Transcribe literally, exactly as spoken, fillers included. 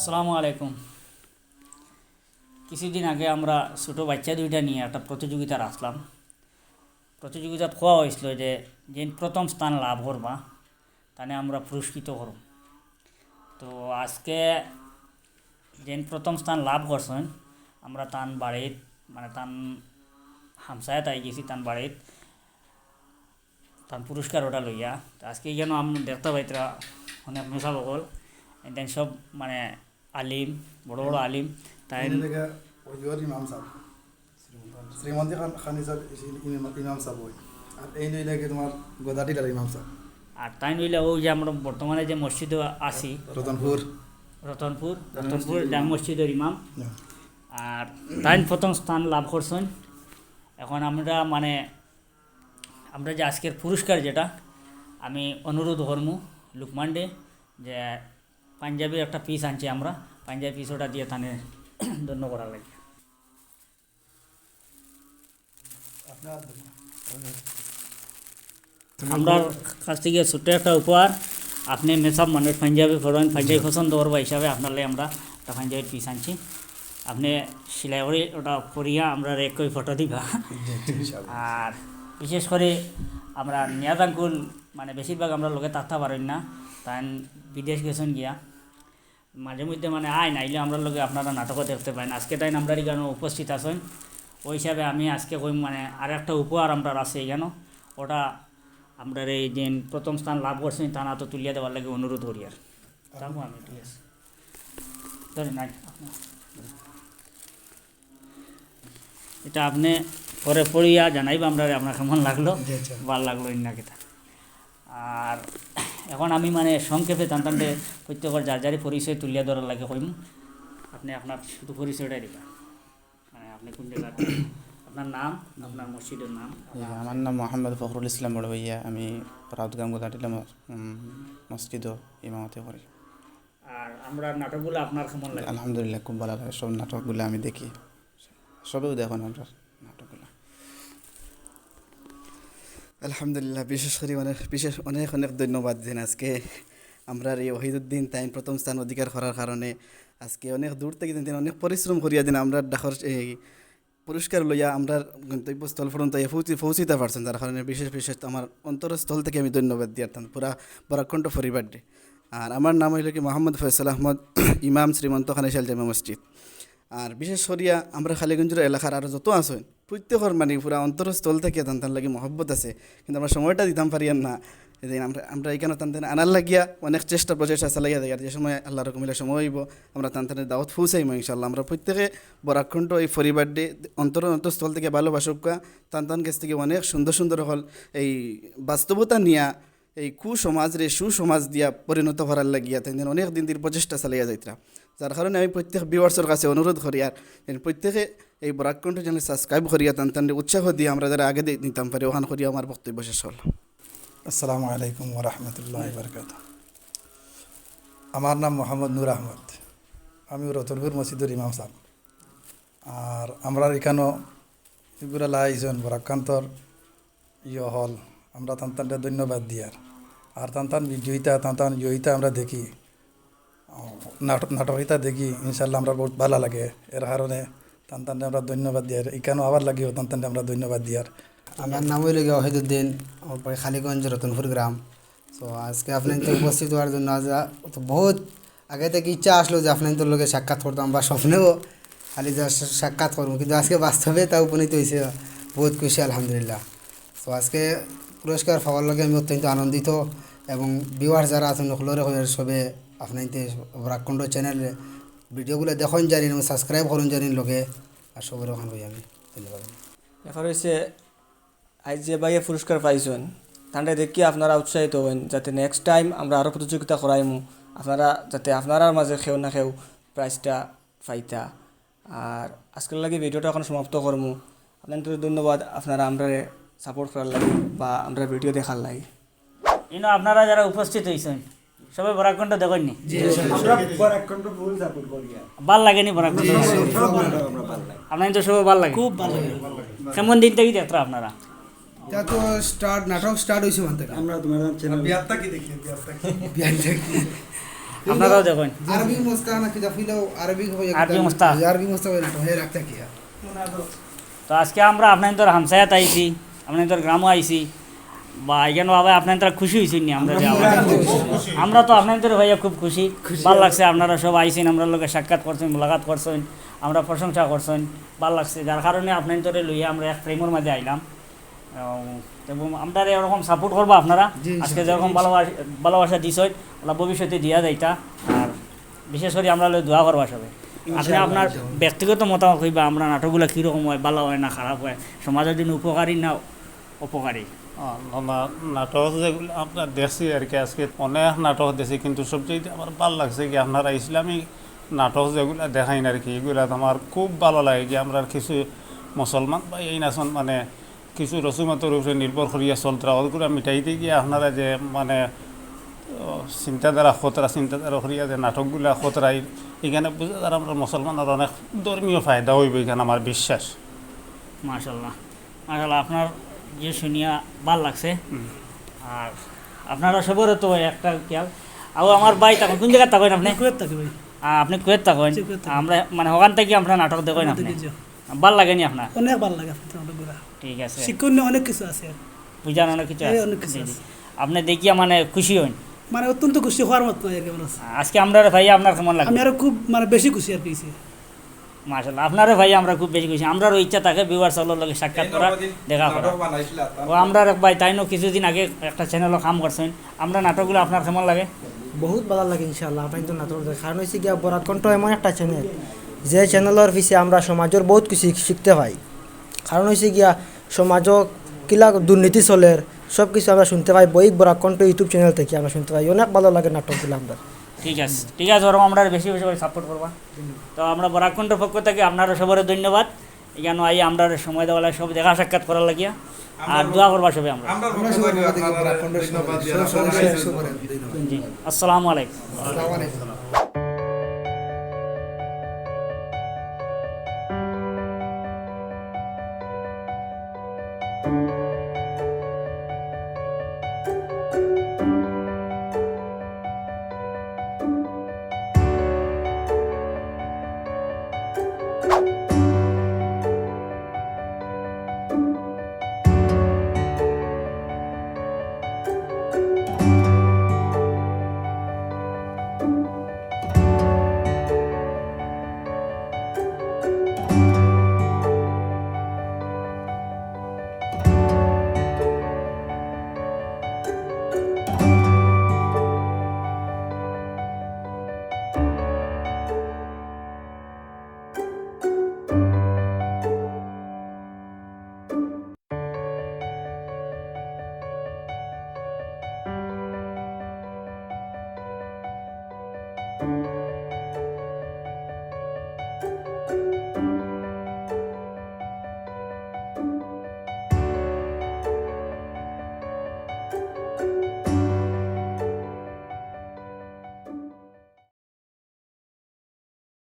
আসসালামু আলাইকুম। কিছুদিন আগে আমরা ছোটো বাচ্চা দুইটা নিয়া একটা প্রতিযোগিতা রাখলাম। প্রতিযোগিতাত কওয়া অইছিল যে যেইন প্রথম স্থান লাভ করবা, তানে আমরা পুরস্কৃত করমু। তো আজকে যেইন প্রথম স্থান লাভ করছইন, আমরা তান বাড়িত, মানে, তান হামসায়াত আই গেছি, তান বাড়িত তান পুরস্কার ওটা লইয়া। তো আজকে ইখানো আমরা দেখতা পাইতরা অনেক মেসাব অকল, এনতাইন সব, মানে, আলিম, বড় বড় আলিম। তাইন ইনি দেখে ওই ওর ইমাম সাহেব, শ্রীমন্তী খান, খানি সাহেব, ইসি-, ইমাম, ইমাম সাহেব ওই। আর এই নইলে কি তোমার গোদাটিলার ইমাম সাহেব। আর তাইন অইলা ওই যে আমরা বর্তমানে যে মসজিদো আছি, রতনপুর। রতনপুর, রতনপুর জামে মসজিদর ইমাম। হুম। আর তাইন প্রথম স্থান লাভ করছইন। এখন আমরা, মানে, আমরা যে আজকের পুরস্কার যেটা, আমি অনুরোধ করমু লুকমানরে যে পাঞ্জাবির একটা পিস আনছি আমরা, পাঞ্জাবি পিস ওটা দিয়া তানে ধন্য করার লাগি। আমরার কাছ থাকি ছোট্ট একটা উপহার, আপনে মেসাব মানুষ পাঞ্জাবি পরইন, পাঞ্জাবি পছন্দ করবা হিসাবে আপনার লাগি আমরা একটা পাঞ্জাবির পিস আনছি। আপনে সিলাই করি ওটা করিয়া আমরারে একই ফটো দিবা। জি, জি, ইনশাআল্লাহ। আর বিশেষ করি আমরা নিয়াজ আঙ্কুল, মানে, বেশিরভাগ আমরার লগে থাকতা পারইন না, তাইন বিদেশ গেছইন গিয়া। মাঝে মধ্যে, মানে, আইন, আইলে আমরার লগে আপনারা নাটকও দেখতে পাইন। আজকে তাইন আমরার ইখানো উপস্থিত আছইন, ওই হিসাবে আমি আজকে কইমু, মানে, আর একটা উপহার আমরার আছে ইখানো, ওটা আমরার এই যে প্রথম স্থান লাভ করছইন, তান আতো তুলিয়া দেওয়ার লাগি অনুরোধ করিয়ার। থাকো আমি, ঠিক আছে। ধরেন, আইন। এটা আপনে পরে পড়িয়া জানাইবা আমরারে আপনার কেমন লাগলো, জি, আচ্ছা। ভালা লাগলো না কিতা। আর এখন আমি, মানে, সংক্ষেপে তান তানরে প্রত্যেকর যার যারই পরিচয় তুলিয়া ধরার লাগি কইমু। আপনে আপনার শুধু পরিচয়টাই দিবা, মানে, আপনে কোন জায়গার, আপনার নাম, আপনার মসজিদর নাম। জি, আমার নাম মোহাম্মদ ফখরুল ইসলাম বড় ভাইয়া, আমি রাউতগাম গোদাটিলা ম-, উম, মসজিদো ইমামতি করি। আর আমরার নাটকগুলা আপনার কেমন লাগে? আলহামদুলিল্লাহ, খুব ভালা লাগে। সব নাটকগুলা আমি দেখি, সবেউ দেখইন আমরার নাটকগুলা। আলহামদুলিল্লাহ, বিশেষ করি অনেক, বিশেষ অনেক অনেক ধন্যবাদ দিন আজকে আমরার এই ওহিদুদ্দিন তাইন প্রথম স্থান অধিকার করার কারণে। আজকে অনেক দূর থাকি দিন, অনেক পরিশ্রম করিয়া দিন আমরার ডাকর এই পুরস্কার লইয়া আমরার গন্তব্যস্থল পর্যন্ত আইয়া পৌঁছি-, পৌঁছিতা পারছইন, যার কারণে বিশেষ বিশেষ আমার অন্তরস্থল থাকি আমি ধন্যবাদ দিয়ার তান পুরা বরাকণ্ঠ পরিবাররে। আর আমার নাম অইলো কি মোহাম্মদ ফয়সাল আহমদ, ইমাম শ্রীমন্ত খানিশাল জামে মসজিদ। আর বিশেষ করিয়া আমরার কালীগঞ্জর এলাকার আরো যত আছইন, প্রত্যেকর, মানে, পুরা অন্তরস্থল থাকি তান তান লাগি মহব্বত আছে, কিন্তু আমরা সময়টা দিতাম পারিয়ার না। এদিন আমরা, আমরা ইখানো তান তান আনার লাগিয়া অনেক চেষ্টা প্রচেষ্টা চালাইয়া যাইয়ার, আর যে সময় আল্লাহর হুকুম অইলে সময় অইবো, আমরা তান তানরে দাওয়াত পৌঁছাইমু ইনশাআল্লাহ। আমরা প্রত্যেকে বরাকণ্ঠ এই পরিবাররে অন্তর, অন্তরস্থল থাকি ভালোবাসউক্কা, তান তান গেছ থাকি অনেক সুন্দর সুন্দর অকল এই বাস্তবতা নিয়া এই কুসমাজরে সুসমাজ দিয়া পরিণত করার লাগিয়া তাইন অনেক দিন ধরি প্রচেষ্টা চালাইয়া যাইতরা, যার কারণে আমি প্রত্যেক viewersর কাছে অনুরোধ করিয়ার যেন প্রত্যেকে এই বরাকণ্ঠ channel subscribe করিয়া তান তানরে উৎসাহ দিয়া আমরা যারা আগে দি-, নিতাম পারি, অখান করিয়া আমার বক্তব্য শেষ করলাম। আসসালামু আলাইকুম ওয়া রাহমাতুল্লাহি ওয়া বারাকাতুহু। আমার নাম মোহাম্মদ নূর আহমদ, আমি রতনপুর মসজিদর ইমাম সাহেব। আর আমরার ইখানো ইগুলা লাইজন বরাকণ্ঠর ইয়ে অকল, আমরা তান তানরে ধন্যবাদ দিয়ার। আর তান তান video ইতা, তান তান ইয়ে ইতা আমরা দেখি, নাট-, নাটক ইতা দেখি, ইনশাআল্লাহ আমরার বউত ভালা লাগে। এর কারণে তান তানরে আমরা ধন্যবাদ দিয়ার, ইখানো আবার লাগিও তান তানরে আমরা ধন্যবাদ দিয়ার। আমার নাম অইলো গিয়া ওহিদুদ্দিন, আমার বাড়ি কালীগঞ্জ, রতনপুর গ্রাম। So, আজকে আপনাইনতর উপস্থিত অওয়ার জন্য আজ, আ, তো বউত আগে থাকি ইচ্ছা আছলো যে আপনাইনতর লগে সাক্ষাৎ করতাম বা স্বপ্নেও খালি যা সা-, সাক্ষাৎ করমু, কিন্তু আজকে বাস্তবে তা উপনীত অইছে, বউত খুশি, আলহামদুলিল্লাহ। So, আজকে পুরস্কার পাওয়ার লাগি আমি অত্যন্ত আনন্দিত এবং viewer যারা আছইন হকলরে কইয়ার সবে আপনাইনতে বরাকণ্ঠ channel videoগুলা দেখইন জানিন এবং subscribe করইন জানিন লগে, আর সবরে অখান কই আমি ধন্যবাদ। ব্যাপার অইছে আইজ যে ভাইয়ে পুরস্কার পাইছইন, তানরে দেখি আপনারা উৎসাহিত অইন, যাতে next time আমরা আরো প্রতিযোগিতা করাইমু, আপনারা যাতে আপনারার মাঝে কেউ না কেউ prizeটা পাইতা। আর আজকের লাগি videoটা অখানো সমাপ্ত করমু। আপনাইনতরে ধন্যবাদ, আপনারা আমরারে support করার লাগি বা আমরার video দেখার লাগি। ইনো আপনারা যারা উপস্থিত অইছইন, সবে বরাকণ্ঠ দেখইন নি? আমরা বরাকণ্ঠ full support করি আর। ভালা লাগে নি বরাকণ্ঠ? সব নাটক আমরা ভালা লাগে। আপনাইনতর সবে ভালা লাগে? খুব ভালা লাগে। কেমন দিন থাকি দেখরা আপনারা? ইটা তো start, নাটক start অইছে অখান থাকি। আমরা তোমার channel বিয়ার থাকি দেখি, বিয়ার থাকি। বিয়ার থাকি। আপনারাও দেখইন। আরবি মুস্তাক না কিতা ফিলো, আরবি হয়ে আরবি মুস্তাক। আরবি মুস্তাক হয়ে একটা হে রাখতে কি আর। তো আজকে আমরা আপনাইনতর হামসায়াত আইছি, আপনাইনতর গ্রামও আইছি, বা এখানে বাবা আপনাইনতরা খুশি হইছইন নি আমরা যে আওয়াজ? আমরা তো আপনাইনতরে ভাইয়া খুব খুশি, ভালা লাগছে। আপনারা সব আইছইন, আমরার লগে সাক্ষাৎ করছইন, মুলাকাত করছইন, আমরার প্রশংসা করছইন, ভালা লাগছে। যার কারণে আপনাইনতরে লইয়া আমরা এক ফ্রেমর মাঝে আইলাম। এবং, এবং আমরারে এরকম সাপোর্ট করবা আপনারা। জি, ইনশাআল্লাহ। আজকে যেরকম ভালোবাসা, ভালোবাসা দিছইন, ওলা ভবিষ্যতে দিয়া যাইতা। আর বিশেষ করি আমরার লগে দোয়া করবা সবে। আপনি ইনশাআল্লাহ, আপনার ইনশাআল্লাহ। ব্যক্তিগত মতামত কইবা, আমরার নাটকগুলা কীরকম হয়, ভালা হয় না খারাপ হয়, সমাজর জন্য উপকারী না অপকারী? আল্লাহ, নাটক যেগুলা আপনার দেখছি আর কি, আজকে অনেক নাটক দেখছি, কিন্তু সবচেয়ে আমার ভালা লাগছে কি আপনারা ইসলামিক নাটক যেগুলা দেখাইন আর কি, এগুলা আমার খুব ভালা লাগে কি আমরার কিছু মুসলমান ভাইয়াইন আছইন মানে কিছু রসুমাতর উপরে নির্ভর করিয়া চলতরা, ওগুলা মিটাইতে গিয়া আপনারা যে মানে, ও, চিন্তাধারা খতরা, চিন্তাধারা করিয়া যে নাটকগুলা খতরা, এখানে বুঝা যার আমরার মুসলমানর অনেক ধর্মীয় ফায়দা হইব, এখানে আমার বিশ্বাস। মাশাল্লাহ, মাশাল্লাহ, আপনার যে শুনিয়া ভালা লাগছে। আর আপনারা সবরে তো একটা খেয়াল, আও আমার ভাই তখন কোন জায়গায় থাকইন আপনি? কুয়েত থাকি ভাই। আহ, আপনি কুয়েত থাকইন? জি, কুয়েত থাকি। আমরা মানে ওখান থাকি আমরা নাটক দেখইন আপনি। দেখি, জি। ভালা লাগেনি আপনার? অনেক ভালা লাগে আপনার নাটকগুলা। ঠিক আছে। শিক্ষণীয় অনেক কিছু আছে। বুঝার অনেক কিছু এই আছে। অনেক কিছু জি, জি। আছে। আপনি দেখিয়া মানে খুশি হইন? মানে অত্যন্ত খুশি হওয়ার মতো আর কি মানুষ। আজকে আমরারে ভাই আপনার কেমন লাগে? আমি আরো খুব মানে বেশি খুশি আর কি হইছি। মাশাআল্লাহ, আপনারে ভাই আমরা খুব বেশি খুশি। আমরারও ইচ্ছা থাকে ভিউয়ার সকলর লগে সাক্ষাৎ করা, দেখা করা। ও আমরার এক ভাই, তাইনও কিছুদিন আগে একটা চ্যানেলও কাম করছইন। আমরার নাটকগুলা আপনার কেমন লাগে? বহুত ভালা লাগে ইনশাআল্লাহ, আপনাইনতর নাটক দেখি। কারণ হইছে গিয়া বরাক কণ্ঠ এমন একটা চ্যানেল, যে চ্যানেলর পিছে আমরা সমাজর বহুত কিছু শিখ-, শিখতে পাই। কারণ হইছে গিয়া সমাজো কিলা দুর্নীতি চলের, সব কিছু আমরা শুনতে পাই। বই বরাক কণ্ঠ YouTube চ্যানেল থাকি আমরা শুনতে পাই। অনেক ভালা লাগে নাটকগুলা আমরার। ঠিক আছে, ঠিক আছে, ওরকম আমরারে বেশি বেশি করি সাপোর্ট করবা। তো আমরা বরাক কণ্ঠর পক্ষ থাকি আপনারা সবরে ধন্যবাদ। এখানো আইয়া আমরারে সময় দেওয়ার লাগি, সব দেখা সাক্ষাৎ করার লাগিয়া। আর দোয়া করবা সবে আমরা। আমরা সবাই বরাক কণ্ঠ সবাই, সব সবাই, সবাই, ধন্যবাদ। জি, আসসালামু আলাইকুম। আসসালামু আলাইকুম।